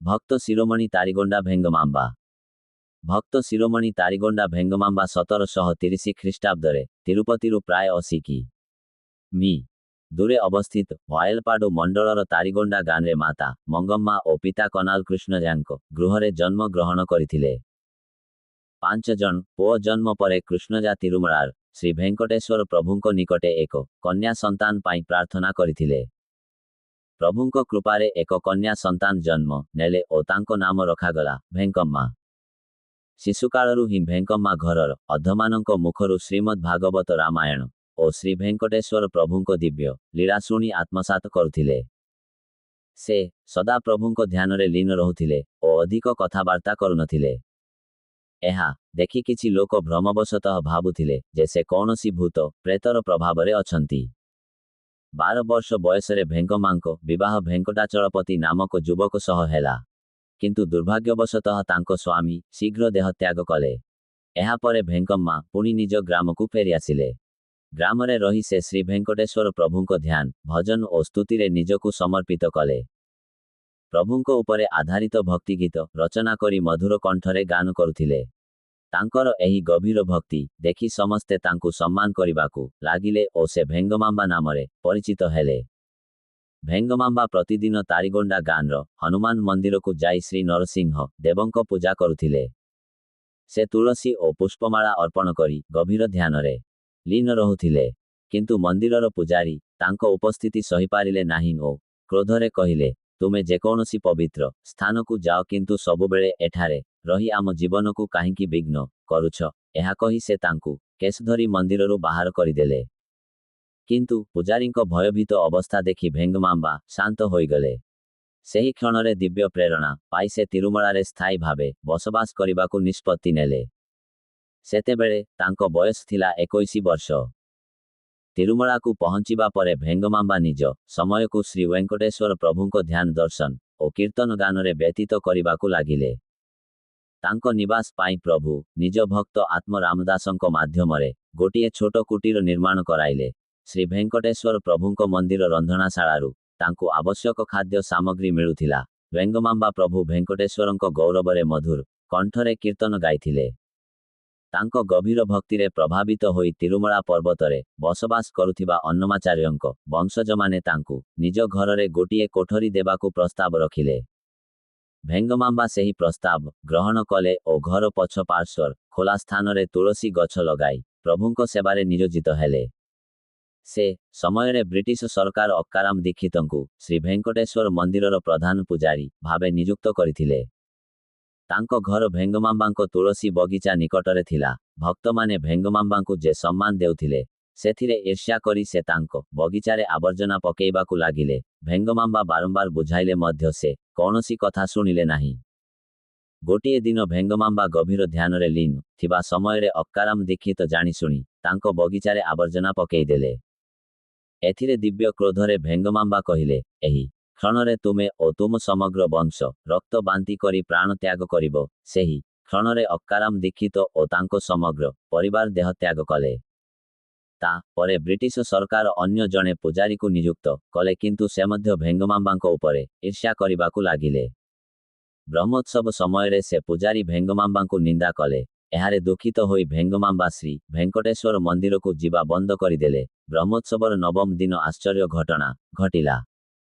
ଭକ୍ତ ଶିରୋମଣି ତାରିଗୋଣ୍ଡା ଭେଙ୍ଗମାମ୍ବା। ଭକ୍ତ ଶିରୋମଣି ତାରିଗୋଣ୍ଡା ଭେଙ୍ଗମାମ୍ବା 1730 ଖ୍ରୀଷ୍ଟାବ୍ଦରେ ତିରୁପତିରୁ ପ୍ରାୟ 80 କି. ମି. ଦୂରେ ଅବସ୍ଥିତ ୱାୟଲପାଡୁ ମଣ୍ଡଳର ତାରିଗୋଣ୍ଡା ଗାଁରେ ମାତା ମଙ୍ଗମ୍ମା ଓ ପିତା କନାଲ କୃଷ୍ଣଜାଙ୍କ ଗୃହରେ ଜନ୍ମ ଗ୍ରହଣ କରିଥିଲେ। ପାଞ୍ଚ ଜଣ ପୁଅ ଜନ୍ମ ପରେ କୃଷ୍ଣଜା ତିରୁମଳାର ଶ୍ରୀ ଭେଙ୍କଟେଶ୍ୱର ପ୍ରଭୁଙ୍କ ନିକଟେ ଏକ କନ୍ୟା ସନ୍ତାନ ପାଇଁ ପ୍ରାର୍ଥନା କରିଥିଲେ। ପ୍ରଭୁଙ୍କ କୃପାରେ ଏକ କନ୍ୟା ସନ୍ତାନ ଜନ୍ମ ନେଲେ ଓ ତାଙ୍କ ନାମ ରଖାଗଲା ଭେଙ୍କମ୍ମା। ଶିଶୁକାଳରୁ ହିଁ ଭେଙ୍କମ୍ମା ଘରର ଅଧମାନଙ୍କ ମୁଖରୁ ଶ୍ରୀମଦ୍ ଭାଗବତ, ରାମାୟଣ ଓ ଶ୍ରୀ ଭେଙ୍କଟେଶ୍ୱର ପ୍ରଭୁଙ୍କ ଦିବ୍ୟ ଲୀଳା ଶୁଣି ଆତ୍ମସାତ କରୁଥିଲେ। ସେ ସଦା ପ୍ରଭୁଙ୍କ ଧ୍ୟାନରେ ଲୀନ ରହୁଥିଲେ ଓ ଅଧିକ କଥାବାର୍ତ୍ତା କରୁନଥିଲେ। ଏହା ଦେଖି କିଛି ଲୋକ ଭ୍ରମବଶତଃ ଭାବୁଥିଲେ ଯେ ସେ କୌଣସି ଭୂତ ପ୍ରେତର ପ୍ରଭାବରେ ଅଛନ୍ତି। 12 ବର୍ଷ ବୟସରେ ଭେଙ୍କମ୍ମାଙ୍କ ବିବାହ ଭେଙ୍କଟାଚଳପତି ନାମକ ଯୁବକ ସହ ହେଲା। କିନ୍ତୁ ଦୁର୍ଭାଗ୍ୟବଶତଃ ତାଙ୍କ ସ୍ୱାମୀ ଶୀଘ୍ର ଦେହତ୍ୟାଗ କଲେ। ଏହାପରେ ଭେଙ୍କମ୍ମା ପୁଣି ନିଜ ଗ୍ରାମକୁ ଫେରିଆସିଲେ। ଗ୍ରାମରେ ରହି ସେ ଶ୍ରୀ ଭେଙ୍କଟେଶ୍ୱର ପ୍ରଭୁଙ୍କ ଧ୍ୟାନ, ଭଜନ ଓ ସ୍ତୁତିରେ ନିଜକୁ ସମର୍ପିତ କଲେ। ପ୍ରଭୁଙ୍କ ଉପରେ ଆଧାରିତ ଭକ୍ତିଗୀତ ରଚନା କରି ମଧୁର କଣ୍ଠରେ ଗାନ କରୁଥିଲେ। ତାଙ୍କର ଏହି ଗଭୀର ଭକ୍ତି ଦେଖି ସମସ୍ତେ ତାଙ୍କୁ ସମ୍ମାନ କରିବାକୁ ଲାଗିଲେ ଓ ସେ ଭେଙ୍ଗମାମ୍ବା ନାମରେ ପରିଚିତ ହେଲେ। ଭେଙ୍ଗମାମ୍ବା ପ୍ରତିଦିନ ତାରିଗୋଣ୍ଡା ଗାଁର ହନୁମାନ ମନ୍ଦିରକୁ ଯାଇ ଶ୍ରୀ ନରସିଂହ ଦେବଙ୍କ ପୂଜା କରୁଥିଲେ। ସେ ତୁଳସୀ ଓ ପୁଷ୍ପମାଳା ଅର୍ପଣ କରି ଗଭୀର ଧ୍ୟାନରେ ଲୀନ ରହୁଥିଲେ। କିନ୍ତୁ ମନ୍ଦିରର ପୂଜାରୀ ତାଙ୍କ ଉପସ୍ଥିତି ସହିପାରିଲେ ନାହିଁ ଓ କ୍ରୋଧରେ କହିଲେ, ତୁମେ ଯେକୌଣସି ପବିତ୍ର ସ୍ଥାନକୁ ଯାଅ, କିନ୍ତୁ ସବୁବେଳେ ଏଠାରେ ରହି ଆମ ଜୀବନକୁ କାହିଁକି ବିଘ୍ନ କରୁଛ? ଏହା କହି ସେ ତାଙ୍କୁ କେଶ ଧରି ମନ୍ଦିରରୁ ବାହାର କରିଦେଲେ। କିନ୍ତୁ ପୂଜାରୀଙ୍କ ଭୟଭୀତ ଅବସ୍ଥା ଦେଖି ଭେଙ୍ଗମାମ୍ବା ଶାନ୍ତ ହୋଇଗଲେ। ସେହି କ୍ଷଣରେ ଦିବ୍ୟ ପ୍ରେରଣା ପାଇ ସେ ତିରୁମଳାରେ ସ୍ଥାୟୀ ଭାବେ ବସବାସ କରିବାକୁ ନିଷ୍ପତ୍ତି ନେଲେ। ସେତେବେଳେ ତାଙ୍କ ବୟସ ଥିଲା 21 ବର୍ଷ। ତିରୁମଳାକୁ ପହଞ୍ଚିବା ପରେ ଭେଙ୍ଗମାମ୍ବା ନିଜ ସମୟକୁ ଶ୍ରୀ ଭେଙ୍କଟେଶ୍ୱର ପ୍ରଭୁଙ୍କ ଧ୍ୟାନ, ଦର୍ଶନ ଓ କୀର୍ତ୍ତନ ଗାନରେ ବ୍ୟତୀତ କରିବାକୁ ଲାଗିଲେ। ତାଙ୍କ ନିବାସ ପାଇଁ ପ୍ରଭୁ ନିଜ ଭକ୍ତ ଆତ୍ମ ରାମଦାସଙ୍କ ମାଧ୍ୟମରେ ଗୋଟିଏ ଛୋଟ କୁଟୀର ନିର୍ମାଣ କରାଇଲେ। ଶ୍ରୀ ଭେଙ୍କଟେଶ୍ୱର ପ୍ରଭୁଙ୍କ ମନ୍ଦିର ରନ୍ଧଣାଶାଳାରୁ ତାଙ୍କୁ ଆବଶ୍ୟକ ଖାଦ୍ୟ ସାମଗ୍ରୀ ମିଳୁଥିଲା। ଭେଙ୍ଗମାମ୍ବା ପ୍ରଭୁ ଭେଙ୍କଟେଶ୍ୱରଙ୍କ ଗୌରବରେ ମଧୁର କଣ୍ଠରେ କୀର୍ତ୍ତନ ଗାଇଥିଲେ। ତାଙ୍କ ଗଭୀର ଭକ୍ତିରେ ପ୍ରଭାବିତ ହୋଇ ତିରୁମଳା ପର୍ବତରେ ବସବାସ କରୁଥିବା ଅନ୍ନମାଚାର୍ଯ୍ୟଙ୍କ ବଂଶଜମାନେ ତାଙ୍କୁ ନିଜ ଘରରେ ଗୋଟିଏ କୋଠରୀ ଦେବାକୁ ପ୍ରସ୍ତାବ ରଖିଲେ। ଭେଙ୍ଗମାମ୍ବା ସେହି ପ୍ରସ୍ତାବ ଗ୍ରହଣ କଲେ ଓ ଘର ପଛ ପାର୍ଶ୍ୱର ଖୋଲା ସ୍ଥାନରେ ତୁଳସୀ ଗଛ ଲଗାଇ ପ୍ରଭୁଙ୍କ ସେବାରେ ନିୟୋଜିତ ହେଲେ। ସେ ସମୟରେ ବ୍ରିଟିଶ ସରକାର ଅକ୍କାରାମ ଦୀକ୍ଷିତଙ୍କୁ ଶ୍ରୀ ଭେଙ୍କଟେଶ୍ୱର ମନ୍ଦିରର ପ୍ରଧାନ ପୂଜାରୀ ଭାବେ ନିଯୁକ୍ତ କରିଥିଲେ। ତାଙ୍କ ଘର ଭେଙ୍ଗମାମ୍ବାଙ୍କ ତୁଳସୀ ବଗିଚା ନିକଟରେ ଥିଲା। ଭକ୍ତମାନେ ଭେଙ୍ଗମାମ୍ବାଙ୍କୁ ଯେ ସମ୍ମାନ ଦେଉଥିଲେ, ସେଥିରେ ଈର୍ଷ୍ୟା କରି ସେ ତାଙ୍କ ବଗିଚାରେ ଆବର୍ଜନା ପକେଇବାକୁ ଲାଗିଲେ। ଭେଙ୍ଗମାମ୍ବା ବାରମ୍ବାର ବୁଝାଇଲେ ମଧ୍ୟ ସେ କୌଣସି କଥା ଶୁଣିଲେ ନାହିଁ। ଗୋଟିଏ ଦିନ ଭେଙ୍ଗମାମ୍ବା ଗଭୀର ଧ୍ୟାନରେ ଲୀନ ଥିବା ସମୟରେ ଅକ୍କାରାମ ଦୀକ୍ଷିତ ଜାଣିଶୁଣି ତାଙ୍କ ବଗିଚାରେ ଆବର୍ଜନା ପକେଇଦେଲେ। ଏଥିରେ ଦିବ୍ୟ କ୍ରୋଧରେ ଭେଙ୍ଗମାମ୍ବା କହିଲେ, ଏହି କ୍ଷଣରେ ତୁମେ ଓ ତୁମ ସମଗ୍ର ବଂଶ ରକ୍ତ ବାନ୍ତି କରି ପ୍ରାଣ ତ୍ୟାଗ କରିବ। ସେହି କ୍ଷଣରେ ଅକ୍କାରାମ ଦୀକ୍ଷିତ ଓ ତାଙ୍କ ସମଗ୍ର ପରିବାର ଦେହତ୍ୟାଗ କଲେ। ତା ପରେ ବ୍ରିଟିଶ ସରକାର ଅନ୍ୟ ଜଣେ ପୂଜାରୀକୁ ନିଯୁକ୍ତ କଲେ, କିନ୍ତୁ ସେ ମଧ୍ୟ ଭେଙ୍ଗମାମ୍ବାଙ୍କ ଉପରେ ଈର୍ଷ୍ୟା କରିବାକୁ ଲାଗିଲେ। ବ୍ରହ୍ମୋତ୍ସବ ସମୟରେ ସେ ପୂଜାରୀ ଭେଙ୍ଗମାମ୍ବାଙ୍କୁ ନିନ୍ଦା କଲେ। ଏହାରେ ଦୁଃଖିତ ହୋଇ ଭେଙ୍ଗମାମ୍ବା ଶ୍ରୀ ଭେଙ୍କଟେଶ୍ୱର ମନ୍ଦିରକୁ ଯିବା ବନ୍ଦ କରିଦେଲେ। ବ୍ରହ୍ମୋତ୍ସବର ନବମ ଦିନ ଆଶ୍ଚର୍ଯ୍ୟ ଘଟଣା ଘଟିଲା।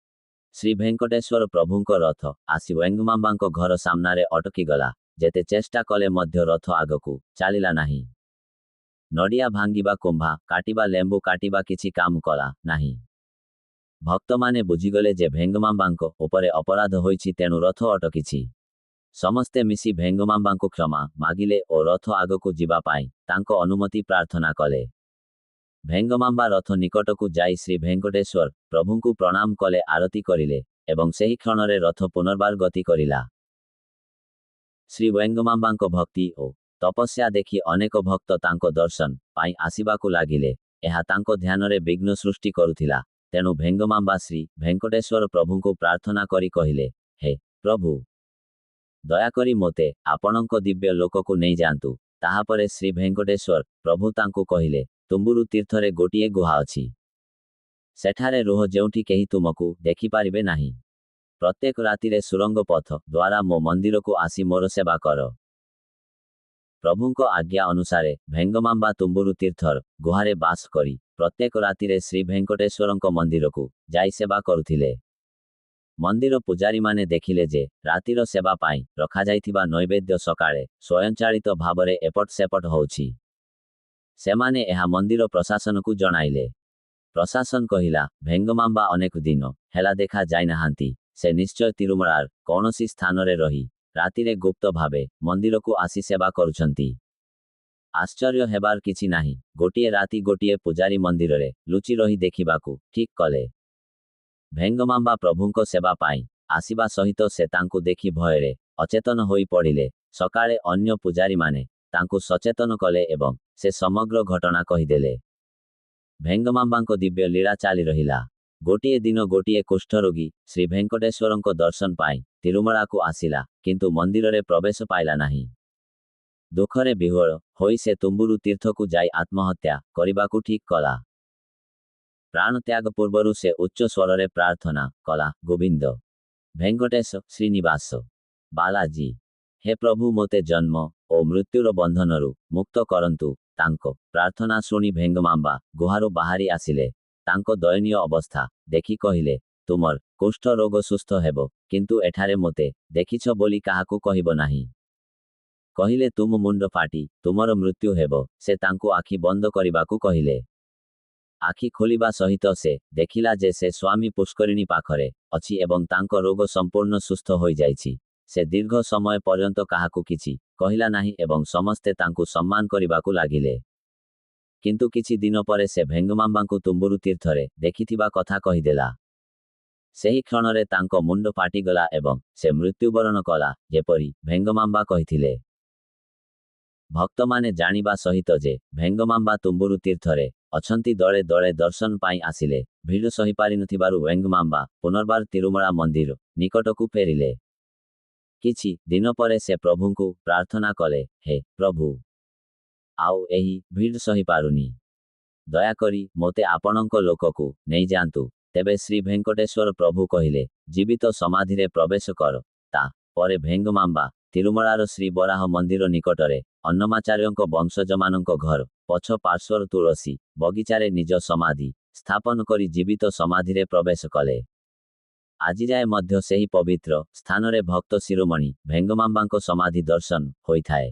ଶ୍ରୀ ଭେଙ୍କଟେଶ୍ୱର ପ୍ରଭୁଙ୍କ ରଥ ଆସି ଭେଙ୍ଗମାମ୍ବାଙ୍କ ଘର ସାମ୍ନାରେ ଅଟକିଗଲା। ଯେତେ ଚେଷ୍ଟା କଲେ ମଧ୍ୟ ରଥ ଆଗକୁ ଚାଲିଲା ନାହିଁ। ନଡ଼ିଆ ଭାଙ୍ଗିବା, କୁମ୍ଭା କାଟିବା, ଲେମ୍ବୁ କାଟିବା କିଛି କାମ କଲା ନାହିଁ। ଭକ୍ତମାନେ ବୁଝିଗଲେ ଯେ ଭେଙ୍ଗମାମ୍ବାଙ୍କ ଉପରେ ଅପରାଧ ହୋଇଛି, ତେଣୁ ରଥ ଅଟକିଛି। ସମସ୍ତେ ମିଶି ଭେଙ୍ଗମାମ୍ବାଙ୍କୁ କ୍ଷମା ମାଗିଲେ ଓ ରଥ ଆଗକୁ ଯିବା ପାଇଁ ତାଙ୍କ ଅନୁମତି ପ୍ରାର୍ଥନା କଲେ। ଭେଙ୍ଗମାମ୍ବା ରଥ ନିକଟକୁ ଯାଇ ଶ୍ରୀ ଭେଙ୍କଟେଶ୍ୱର ପ୍ରଭୁଙ୍କୁ ପ୍ରଣାମ କଲେ, ଆରତି କରିଲେ ଏବଂ ସେହି କ୍ଷଣରେ ରଥ ପୁନର୍ବାର ଗତି କରିଲା। ଶ୍ରୀ ଭେଙ୍ଗମାମ୍ବାଙ୍କ ଭକ୍ତି ଓ ତପସ୍ୟା ଦେଖି ଅନେକ ଭକ୍ତ ତାଙ୍କ ଦର୍ଶନ ପାଇଁ ଆସିବାକୁ ଲାଗିଲେ। ଏହା ତାଙ୍କ ଧ୍ୟାନରେ ବିଘ୍ନ ସୃଷ୍ଟି କରୁଥିଲା। ତେଣୁ ଭେଙ୍ଗମାମ୍ବା ଶ୍ରୀ ଭେଙ୍କଟେଶ୍ୱର ପ୍ରଭୁଙ୍କୁ ପ୍ରାର୍ଥନା କରି କହିଲେ, ହେ ପ୍ରଭୁ, ଦୟାକରି ମୋତେ ଆପଣଙ୍କ ଦିବ୍ୟ ଲୋକକୁ ନେଇଯାଆନ୍ତୁ। ତାହାପରେ ଶ୍ରୀ ଭେଙ୍କଟେଶ୍ୱର ପ୍ରଭୁ ତାଙ୍କୁ କହିଲେ, ତୁମ୍ବୁରୁ ତୀର୍ଥରେ ଗୋଟିଏ ଗୁହା ଅଛି, ସେଠାରେ ରୁହ, ଯେଉଁଠି କେହି ତୁମକୁ ଦେଖିପାରିବେ ନାହିଁ। ପ୍ରତ୍ୟେକ ରାତିରେ ସୁରଙ୍ଗ ପଥ ଦ୍ୱାରା ମୋ ମନ୍ଦିରକୁ ଆସି ମୋର ସେବା କର। ପ୍ରଭୁଙ୍କ ଆଜ୍ଞା ଅନୁସାରେ ଭେଙ୍ଗମାମ୍ବା ତୁମ୍ବୁରୁ ତୀର୍ଥର ଗୁହାରେ ବାସ କରି ପ୍ରତ୍ୟେକ ରାତିରେ ଶ୍ରୀ ଭେଙ୍କଟେଶ୍ୱରଙ୍କ ମନ୍ଦିରକୁ ଯାଇ ସେବା କରୁଥିଲେ। ମନ୍ଦିର ପୂଜାରୀମାନେ ଦେଖିଲେ ଯେ ରାତିର ସେବା ପାଇଁ ରଖାଯାଇଥିବା ନୈବେଦ୍ୟ ସକାଳେ ସ୍ୱୟଂଚାଳିତ ଭାବରେ ଏପଟ ସେପଟ ହେଉଛି। ସେମାନେ ଏହା ମନ୍ଦିର ପ୍ରଶାସନକୁ ଜଣାଇଲେ। ପ୍ରଶାସନ କହିଲା, ଭେଙ୍ଗମାମ୍ବା ଅନେକ ଦିନ ହେଲା ଦେଖା ଯାଇନାହାନ୍ତି। ସେ ନିଶ୍ଚୟ ତିରୁମଳାର କୌଣସି ସ୍ଥାନରେ ରହି ରାତିରେ ଗୁପ୍ତ ଭାବେ ମନ୍ଦିରକୁ ଆସି ସେବା କରୁଛନ୍ତି। ଆଶ୍ଚର୍ଯ୍ୟ ହେବାର କିଛି ନାହିଁ, ଗୋଟିଏ ରାତି ଗୋଟିଏ ପୂଜାରୀ ମନ୍ଦିରରେ ଲୁଚି ରହି ଦେଖିବାକୁ ଠିକ୍ କଲେ। ଭେଙ୍ଗମାମ୍ବା ପ୍ରଭୁଙ୍କ ସେବା ପାଇଁ ଆସିବା ସହିତ ସେ ତାଙ୍କୁ ଦେଖି ଭୟରେ ଅଚେତନ ହୋଇ ପଡ଼ିଲେ। ସକାଳେ ଅନ୍ୟ ପୂଜାରୀମାନେ ତାଙ୍କୁ ସଚେତନ କଲେ ଏବଂ ସେ ସମଗ୍ର ଘଟଣା କହିଦେଲେ। ଭେଙ୍ଗମାମ୍ବାଙ୍କ ଦିବ୍ୟ ଲୀଳା ଚାଲି ରହିଲା। ଗୋଟିଏ ଦିନ ଗୋଟିଏ କୁଷ୍ଠରୋଗୀ ଶ୍ରୀ ଭେଙ୍କଟେଶ୍ୱରଙ୍କ ଦର୍ଶନ ପାଇଁ ତିରୁମଳାକୁ ଆସିଲା, କିନ୍ତୁ ମନ୍ଦିରରେ ପ୍ରବେଶ ପାଇଲା ନାହିଁ। ଦୁଃଖରେ ବିହ୍ୱଳ ହୋଇ ସେ ତୁମ୍ବୁରୁ ତୀର୍ଥକୁ ଯାଇ ଆତ୍ମହତ୍ୟା କରିବାକୁ ଠିକ୍ କଲା। ପ୍ରାଣତ୍ୟାଗ ପୂର୍ବରୁ ସେ ଉଚ୍ଚ ସ୍ୱରରେ ପ୍ରାର୍ଥନା କଲା, ଗୋବିନ୍ଦ, ଭେଙ୍କଟେଶ, ଶ୍ରୀନିବାସ, ବାଲାଜୀ, ହେ ପ୍ରଭୁ, ମୋତେ ଜନ୍ମ ଓ ମୃତ୍ୟୁର ବନ୍ଧନରୁ ମୁକ୍ତ କରନ୍ତୁ। ତାଙ୍କ ପ୍ରାର୍ଥନା ଶୁଣି ଭେଙ୍ଗମାମ୍ବା ଗୁହାରୁ ବାହାରି ଆସିଲେ। ତାଙ୍କ ଦୟନୀୟ ଅବସ୍ଥା ଦେଖି କହିଲେ, ତୁମର କୁଷ୍ଠ ରୋଗ ସୁସ୍ଥ ହେବ, କିନ୍ତୁ ଏଠାରେ ମୋତେ ଦେଖିଛ ବୋଲି କାହାକୁ କହିବ ନାହିଁ। କହିଲେ ତୁମ ମୁଣ୍ଡ ଫାଟି ତୁମର ମୃତ୍ୟୁ ହେବ। ସେ ତାଙ୍କୁ ଆଖି ବନ୍ଦ କରିବାକୁ କହିଲେ। ଆଖି ଖୋଲିବା ସହିତ ସେ ଦେଖିଲା ଯେ ସେ ସ୍ୱାମୀ ପୁଷ୍କରିଣୀ ପାଖରେ ଅଛି ଏବଂ ତାଙ୍କ ରୋଗ ସମ୍ପୂର୍ଣ୍ଣ ସୁସ୍ଥ ହୋଇଯାଇଛି। ସେ ଦୀର୍ଘ ସମୟ ପର୍ଯ୍ୟନ୍ତ କାହାକୁ କିଛି କହିଲା ନାହିଁ ଏବଂ ସମସ୍ତେ ତାଙ୍କୁ ସମ୍ମାନ କରିବାକୁ ଲାଗିଲେ। କିନ୍ତୁ କିଛି ଦିନ ପରେ ସେ ଭେଙ୍ଗମାମ୍ବାଙ୍କୁ ତୁମ୍ବୁରୁ ତୀର୍ଥରେ ଦେଖିଥିବା କଥା କହିଦେଲା। ସେହି କ୍ଷଣରେ ତାଙ୍କ ମୁଣ୍ଡ ଫାଟିଗଲା ଏବଂ ସେ ମୃତ୍ୟୁବରଣ କଲା, ଯେପରି ଭେଙ୍ଗମାମ୍ବା କହିଥିଲେ। ଭକ୍ତମାନେ ଜାଣିବା ସହିତ ଯେ ଭେଙ୍ଗମାମ୍ବା ତୁମ୍ବୁରୁ ତୀର୍ଥରେ ଅଛନ୍ତି, ଦଳେ ଦଳେ ଦର୍ଶନ ପାଇଁ ଆସିଲେ। ଭିଡ଼ ସହିପାରିନଥିବାରୁ ଭେଙ୍ଗମାମ୍ବା ପୁନର୍ବାର ତିରୁମଳା ମନ୍ଦିର ନିକଟକୁ ଫେରିଲେ। କିଛି ଦିନ ପରେ ସେ ପ୍ରଭୁଙ୍କୁ ପ୍ରାର୍ଥନା କଲେ, ହେ ପ୍ରଭୁ, ଆଉ ଏହି ଭିଡ଼ ସହିପାରୁନି। ଦୟାକରି ମୋତେ ଆପଣଙ୍କ ଲୋକକୁ ନେଇଯାଆନ୍ତୁ। ତେବେ ଶ୍ରୀ ଭେଙ୍କଟେଶ୍ୱର ପ୍ରଭୁ କହିଲେ, ଜୀବିତ ସମାଧିରେ ପ୍ରବେଶ କର। ତା ପରେ ଭେଙ୍ଗମାମ୍ବା ତିରୁମଳାର ଶ୍ରୀ ବରାହ ମନ୍ଦିର ନିକଟରେ ଅନ୍ନମାଚାର୍ଯ୍ୟଙ୍କ ବଂଶଜମାନଙ୍କ ଘର ପଛ ପାର୍ଶ୍ୱର ତୁଳସୀ ବଗିଚାରେ ନିଜ ସମାଧି ସ୍ଥାପନ କରି ଜୀବିତ ସମାଧିରେ ପ୍ରବେଶ କଲେ। ଆଜିଯାଏ ମଧ୍ୟ ସେହି ପବିତ୍ର ସ୍ଥାନରେ ଭକ୍ତ ଶିରୋମଣି ଭେଙ୍ଗମାମ୍ବାଙ୍କ ସମାଧି ଦର୍ଶନ ହୋଇଥାଏ।